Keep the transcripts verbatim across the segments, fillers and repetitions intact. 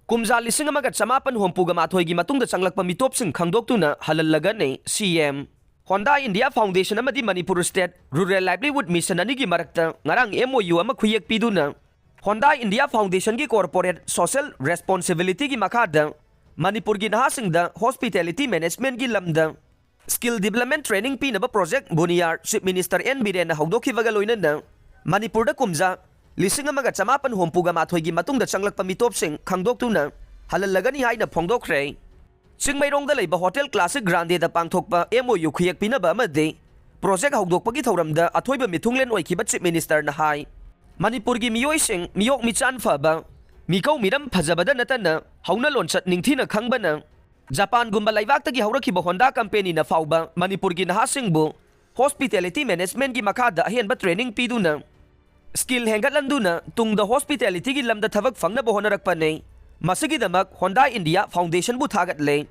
ꯀꯨꯝꯖꯥ ꯂꯤꯁꯤꯡ ꯑꯃꯒ ꯆꯃꯥꯄꯟ ꯍꯨꯝꯐꯨꯒ ꯃꯥꯊꯣꯏꯒꯤ ꯃꯇꯨꯡꯗ ꯆꯪꯂꯛꯄ ꯃꯤꯇꯣꯞꯁꯤꯡ ꯈꯪꯗꯣꯛꯇꯨꯅ ꯍꯜꯍꯜꯂꯒꯅꯤ ꯁꯤ ꯑꯦꯝ꯫ ꯍꯣꯟꯗꯥ ꯏꯟꯗꯤꯌꯥ ꯐꯥꯎꯟꯗꯦꯁꯟ ꯑꯃꯗꯤ ꯃꯅꯤꯄꯨꯔ ꯁ꯭ꯇꯦꯠ ꯔꯨꯔꯦꯜ ꯂꯥꯏꯚꯂꯤꯍꯨꯗ ꯃꯤꯁꯟ ꯑꯅꯤꯒꯤ ꯃꯔꯛꯇ ꯉꯔꯥꯡ ꯑꯦꯝ ꯑꯣ ꯌꯨ ꯑꯃ ꯈꯨꯌꯦꯛ ꯄꯤꯗꯨꯅ ꯍꯣꯟꯗꯥ ꯏꯟꯗꯤꯌꯥ ꯐꯥꯎꯟꯗꯦꯁꯟꯒꯤ ꯀꯣꯔꯄꯣꯔꯦꯠ ꯁꯣꯁꯤꯌꯦꯜ ꯔꯦꯁꯄꯣꯟꯁꯤꯕꯤꯂꯤꯇꯤꯒꯤ ꯃꯈꯥꯗ ꯃꯅꯤꯄꯨꯔꯒꯤ ꯅꯍꯥꯁꯤꯡꯗ ꯍꯣꯁꯄꯤꯇꯦꯂꯤꯇꯤ ꯃꯦꯅꯦꯖꯃꯦꯟꯠꯀꯤ ꯂꯝꯗ ꯁ꯭ꯀꯤꯜ ꯗꯤꯕꯂꯞꯃꯦꯟꯠ ꯇ꯭ꯔꯦꯅꯤꯡ ꯄꯤꯅꯕ ꯄ꯭ꯔꯣꯖꯦꯛ ꯕꯨꯅꯤꯌꯥꯔ ꯆꯤꯐ ꯃꯤꯅꯤꯁꯇꯔ ꯑꯦꯟ ꯕꯤꯔꯦꯟꯅ ꯍꯧꯗꯣꯛꯈꯤꯕꯒ ꯂꯣꯏꯅꯅ ꯃꯅꯤꯄꯨꯔꯗ ꯀꯨꯝꯖꯥ ꯂꯤꯁꯤꯡ ꯑꯃꯒ ꯆꯃꯥꯄꯟ ꯍꯨꯝꯐꯨꯒ ꯃꯥꯊꯣꯏꯒꯤ ꯃꯇꯨꯡꯗ ꯆꯪꯂꯛꯄ ꯃꯤꯇꯣꯞꯁꯤꯡ ꯈꯪꯗꯣꯛꯇꯨꯅ ꯍꯜꯍꯜꯂꯒꯅꯤ ꯍꯥꯏꯅ ꯐꯣꯡꯗꯣꯛꯈ꯭ꯔꯦ꯫ ꯆꯤꯡꯃꯩꯔꯣꯡꯗ ꯂꯩꯕ ꯍꯣꯇꯦꯜ ꯀ꯭ꯂꯥꯁꯤꯛ ꯒ꯭ꯔꯥꯟꯗꯦꯗ ꯄꯥꯡꯊꯣꯛꯄ ꯑꯦꯝ ꯑꯣ ꯌꯨ ꯈꯨꯌꯦꯛ ꯄꯤꯅꯕ ꯑꯃꯗꯤ ꯄ꯭ꯔꯣꯖꯦꯛ ꯍꯧꯗꯣꯛꯄꯒꯤ ꯊꯧꯔꯝꯗ ꯑꯊꯣꯏꯕ ꯃꯤꯊꯨꯡꯂꯦꯟ ꯑꯣꯏꯈꯤꯕ ꯆꯤꯐ ꯃꯤꯅꯤꯁꯇꯔꯅ ꯍꯥꯏ, ꯃꯅꯤꯄꯨꯔꯒꯤ ꯃꯤꯑꯣꯏꯁꯤꯡ ꯃꯤꯑꯣꯛ ꯃꯤꯆꯥꯟ ꯐꯕ, ꯃꯤꯀꯧ ꯃꯤꯔꯝ ꯐꯖꯕꯗ ꯅꯠꯇꯅ ꯍꯧꯅ ꯂꯣꯟꯆꯠ ꯅꯤꯡꯊꯤꯅ ꯈꯪꯕꯅ ꯖꯄꯥꯟꯒꯨꯝꯕ ꯂꯩꯕꯥꯛꯇꯒꯤ ꯍꯧꯔꯛꯈꯤꯕ ꯍꯣꯟꯗꯥ ꯀꯝꯄꯦꯅꯤꯅ ꯐꯥꯎꯕ ꯃꯅꯤꯄꯨꯔꯒꯤ ꯅꯍꯥꯁꯤꯡꯕꯨ ꯍꯣꯁꯄꯤꯇꯦꯂꯤꯇꯤ ꯃꯦꯅꯦꯖꯃꯦꯟꯠꯀꯤ ꯃꯈꯥꯗ ꯑꯍꯦꯟꯕ ꯇ꯭ꯔꯦꯅꯤꯡ ꯄꯤꯗꯨꯅ ꯁ꯭ꯀꯤꯜ ꯍꯦꯟꯒꯠꯍꯟꯗꯨꯅ ꯇꯨꯡꯗ ꯍꯣꯁꯄꯤꯇꯦꯂꯤꯇꯤꯒꯤ ꯂꯝꯗ ꯊꯕꯛ ꯐꯪꯅꯕ ꯍꯣꯠꯅꯔꯛꯄꯅꯤ꯫ ꯃꯁꯤꯒꯤꯗꯃꯛ ꯍꯣꯟꯗꯥ ꯏꯟꯗꯤꯌꯥ ꯐꯥꯎꯟꯗꯦꯁꯟꯕꯨ ꯊꯥꯒꯠꯂꯦ꯫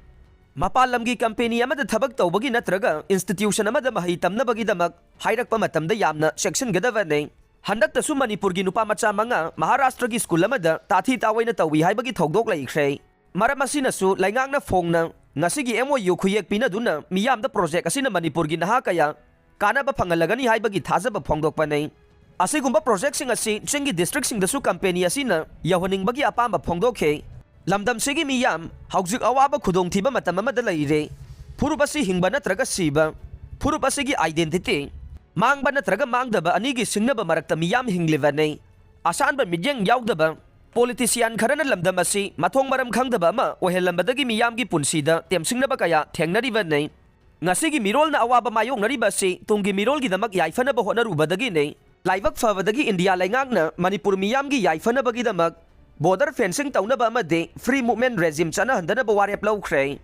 ꯃꯄꯥꯟ ꯂꯝꯒꯤ ꯀꯝꯄꯦꯅꯤ ꯑꯃꯗ ꯊꯕꯛ ꯇꯧꯕꯒꯤ ꯅꯠꯇ꯭ꯔꯒ ꯏꯟꯁꯇꯤꯇ꯭ꯌꯨꯁꯟ ꯑꯃꯗ ꯃꯍꯩ ꯇꯝꯅꯕꯒꯤꯗꯃꯛ ꯍꯥꯏꯔꯛꯄ ꯃꯇꯝꯗ ꯌꯥꯝꯅ ꯆꯦꯛꯁꯤꯟꯒꯗꯕꯅꯤ꯫ ꯍꯟꯗꯛꯇꯁꯨ ꯃꯅꯤꯄꯨꯔꯒꯤ ꯅꯨꯄꯥ ꯃꯆꯥ ꯃꯉꯥ ꯃꯍꯥꯔꯥꯁꯇ꯭ꯔꯒꯤ ꯁ꯭ꯀꯨꯜ ꯑꯃꯗ ꯇꯥꯊꯤ ꯇꯥꯑꯣꯏꯅ ꯇꯧꯏ ꯍꯥꯏꯕꯒꯤ ꯊꯧꯗꯣꯛ ꯂꯩꯈ꯭ꯔꯦ꯫ ꯃꯔꯝ ꯑꯁꯤꯅꯁꯨ ꯂꯩꯉꯥꯛꯅ ꯐꯣꯡꯅ ꯉꯁꯤꯒꯤ ꯑꯦꯝ ꯑꯣ ꯌꯨ ꯈꯨꯌꯦꯛ ꯄꯤꯅꯗꯨꯅ ꯃꯤꯌꯥꯝꯗ ꯄ꯭ꯔꯣꯖꯦꯛ ꯑꯁꯤꯅ ꯃꯅꯤꯄꯨꯔꯒꯤ ꯅꯍꯥ ꯀꯌꯥ ꯀꯥꯟꯅꯕ ꯐꯪꯍꯜꯂꯒꯅꯤ ꯍꯥꯏꯕꯒꯤ ꯊꯥꯖꯕ ꯐꯣꯡꯗꯣꯛꯄꯅꯤ꯫ ꯑꯁꯤꯒꯨꯝꯕ ꯄ꯭ꯔꯣꯖꯦꯛꯁꯤꯡ ꯑꯁꯤ ꯆꯤꯡꯒꯤ ꯗꯤꯁꯇ꯭ꯔꯤꯛꯁꯤꯡꯗꯁꯨ ꯀꯝꯄꯦꯅꯤ ꯑꯁꯤꯅ ꯌꯧꯍꯟꯅꯤꯡꯕꯒꯤ ꯑꯄꯥꯝꯕ ꯐꯣꯡꯗꯣꯛꯈꯤ꯫ ꯂꯝꯗꯝꯁꯤꯒꯤ ꯃꯤꯌꯥꯝ ꯍꯧꯖꯤꯛ ꯑꯋꯥꯕ ꯈꯨꯗꯣꯡꯊꯤꯕ ꯃꯇꯝ ꯑꯃꯗ ꯂꯩꯔꯦ꯫ ꯐꯨꯔꯨꯞ ꯑꯁꯤ ꯍꯤꯡꯕ ꯅꯠꯇ꯭ꯔꯒ ꯁꯤꯕ, ꯐꯨꯔꯨꯞ ꯑꯁꯤꯒꯤ ꯑꯥꯏꯗꯦꯟꯇꯤꯇꯤ ꯃꯥꯡꯕ ꯅꯠꯇ꯭ꯔꯒ ꯃꯥꯡꯗꯕ ꯑꯅꯤꯒꯤ ꯁꯤꯡꯅꯕ ꯃꯔꯛꯇ ꯃꯤꯌꯥꯝ ꯍꯤꯡꯂꯤꯕꯅꯤ꯫ ꯑꯁꯥꯟꯕ ꯃꯤꯠꯌꯦꯡ ꯌꯥꯎꯗꯕ ꯄꯣꯂꯤꯇꯤꯁꯤꯌꯥꯟ ꯈꯔꯅ ꯂꯝꯗꯝ ꯑꯁꯤ ꯃꯊꯣꯡ ꯃꯔꯝ ꯈꯪꯗꯕ ꯑꯃ ꯑꯣꯏꯍꯜꯂꯝꯕꯗꯒꯤ ꯃꯤꯌꯥꯝꯒꯤ ꯄꯨꯟꯁꯤꯗ ꯇꯦꯝꯁꯤꯡꯅꯕ ꯀꯌꯥ ꯊꯦꯡꯅꯔꯤꯕꯅꯤ꯫ ꯉꯁꯤꯒꯤ ꯃꯤꯔꯣꯜꯅ ꯑꯋꯥꯕ ꯃꯥꯌꯣꯛꯅꯔꯤꯕ ꯑꯁꯤ ꯇꯨꯡꯒꯤ ꯃꯤꯔꯣꯜꯒꯤꯗꯃꯛ ꯌꯥꯏꯐꯅꯕ ꯍꯣꯠꯅꯔꯨꯕꯗꯒꯤꯅꯤ꯫ ꯂꯥꯏꯕꯛ ꯐꯕꯗꯒꯤ ꯏꯟꯗꯤꯌꯥ ꯂꯩꯉꯥꯛꯅ ꯃꯅꯤꯄꯨꯔ ꯃꯤꯌꯥꯝꯒꯤ ꯌꯥꯏꯐꯅꯕꯒꯤꯗꯃꯛ ꯕꯣꯔꯗꯔ ꯐꯦꯟꯁꯤꯡ ꯇꯧꯅꯕ ꯑꯃꯗꯤ ꯐ꯭ꯔꯤ ꯃꯨꯚꯃꯦꯟꯠ ꯔꯦꯖꯤꯝ ꯆꯠꯅꯍꯟꯗꯅꯕ ꯋꯥꯔꯦꯞ ꯂꯧꯈ꯭ꯔꯦ꯫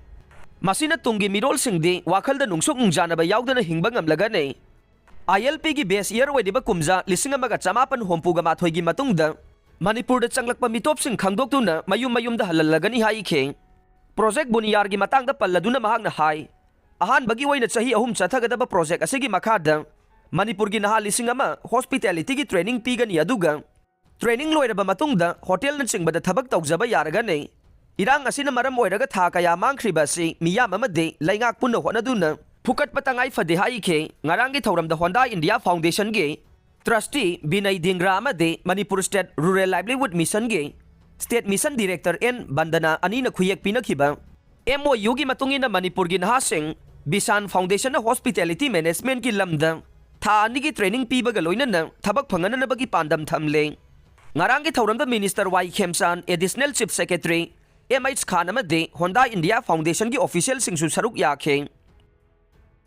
ꯃꯁꯤꯅ ꯇꯨꯡꯒꯤ ꯃꯤꯔꯣꯜꯁꯤꯡꯗꯤ ꯋꯥꯈꯜꯗ ꯅꯨꯡꯁꯨꯛ ꯅꯨꯡꯖꯥꯅꯕ ꯌꯥꯎꯗꯅ ꯍꯤꯡꯕ ꯉꯝꯂꯒꯅꯤ꯫ ꯑꯥꯏ ꯑꯦꯜ ꯄꯤꯒꯤ ꯕꯦꯁ ꯏꯌꯔ ꯑꯣꯏꯔꯤꯕ ꯀꯨꯝꯖꯥ ꯂꯤꯁꯤꯡ ꯑꯃꯒ ꯆꯃꯥꯄꯟ ꯍꯨꯝꯐꯨꯒ ꯃꯥꯊꯣꯏꯒꯤ ꯃꯇꯨꯡꯗ ꯃꯅꯤꯄꯨꯔꯗ ꯆꯪꯂꯛꯄ ꯃꯤꯇꯣꯞꯁꯤꯡ ꯈꯪꯗꯣꯛꯇꯨꯅ ꯃꯌꯨꯝ ꯃꯌꯨꯝꯗ ꯍꯜꯍꯜꯂꯒꯅꯤ ꯍꯥꯏꯈꯤ꯫ ꯄ꯭ꯔꯣꯖꯦꯛ ꯕꯨꯅꯤꯌꯥꯔꯒꯤ ꯃꯇꯥꯡꯗ ꯄꯜꯂꯗꯨꯅ ꯃꯍꯥꯛꯅ ꯍꯥꯏ, ꯑꯍꯥꯟꯕꯒꯤ ꯑꯣꯏꯅ ꯆꯍꯤ ꯑꯍꯨꯝ ꯆꯠꯊꯒꯗꯕ ꯄ꯭ꯔꯣꯖꯦꯛ ꯑꯁꯤꯒꯤ ꯃꯈꯥꯗ ꯃꯅꯤꯄꯨꯔꯒꯤ ꯅꯍꯥ ꯂꯤꯁꯤꯡ ꯑꯃ ꯍꯣꯁꯄꯤꯇꯦꯂꯤꯇꯤꯒꯤ ꯇ꯭ꯔꯦꯅꯤꯡ ꯄꯤꯒꯅꯤ, ꯑꯗꯨꯒ ꯇ꯭ꯔꯦꯅꯤꯡ ꯂꯣꯏꯔꯕ ꯃꯇꯨꯡꯗ ꯍꯣꯇꯦꯜꯅꯆꯤꯡꯕꯗ ꯊꯕꯛ ꯇꯧꯖꯕ ꯌꯥꯔꯒꯅꯤ꯫ ꯏꯔꯥꯡ ꯑꯁꯤꯅ ꯃꯔꯝ ꯑꯣꯏꯔꯒ ꯊꯥ ꯀꯌꯥ ꯃꯥꯡꯈ꯭ꯔꯤꯕ ꯑꯁꯤ ꯃꯤꯌꯥꯝ ꯑꯃꯗꯤ ꯂꯩꯉꯥꯛ ꯄꯨꯟꯅ ꯍꯣꯠꯅꯗꯨꯅ ꯐꯨꯀꯠꯄ ꯇꯉꯥꯏ ꯐꯗꯦ ꯍꯥꯏꯈꯤ꯫ ꯉꯔꯥꯡꯒꯤ ꯊꯧꯔꯝꯗ ꯍꯣꯟꯗꯥ ꯏꯟꯗꯤꯌꯥ ꯐꯥꯎꯟꯗꯦꯁꯟꯒꯤ ꯇ꯭ꯔꯁꯇꯤ ꯕꯤꯅꯩ ꯗꯤꯡꯒ꯭ꯔꯥ ꯑꯃꯗꯤ ꯃꯅꯤꯄꯨꯔ ꯁ꯭ꯇꯦꯠ ꯔꯨꯔꯦꯜ ꯂꯥꯏꯚꯂꯤꯍꯨꯗ ꯃꯤꯁꯟꯒꯤ ꯁ꯭ꯇꯦꯠ ꯃꯤꯁꯟ ꯗꯤꯔꯦꯛꯇꯔ ꯑꯦꯟ ꯕꯟꯗꯅꯥ ꯑꯅꯤꯅ ꯈꯨꯌꯦꯛ ꯄꯤꯅꯈꯤꯕ꯫ ꯑꯦꯝ ꯑꯣ ꯌꯨꯒꯤ ꯃꯇꯨꯡ ꯏꯟꯅ ꯃꯅꯤꯄꯨꯔꯒꯤ ꯅꯍꯥꯁꯤꯡ ꯕꯤꯁꯥꯟ ꯐꯥꯎꯟꯗꯦꯁꯟꯅ ꯍꯣꯁꯄꯤꯇꯦꯂꯤꯇꯤ ꯃꯦꯅꯦꯖꯃꯦꯟꯠꯀꯤ ꯂꯝꯗ ꯊꯥ ꯑꯅꯤꯒꯤ ꯇ꯭ꯔꯦꯅꯤꯡ ꯄꯤꯕꯒ ꯂꯣꯏꯅꯅ ꯊꯕꯛ ꯐꯪꯍꯟꯅꯅꯕꯒꯤ ꯄꯥꯟꯗꯝ ꯊꯝꯂꯦ꯫ ꯉꯔꯥꯡꯒꯤ ꯊꯧꯔꯝꯗ minister Y Khemchand, additional chief secretary M H Khan ꯑꯃꯗꯤ ꯍꯣꯟꯗꯥ ꯏꯟꯗꯤꯌꯥ ꯐꯥꯎꯟꯗꯦꯁꯟꯒꯤ ꯑꯣꯐꯤꯁꯤꯌꯦꯜꯁꯤꯡꯁꯨ ꯁꯔꯨꯛ ꯌꯥꯈꯤ꯫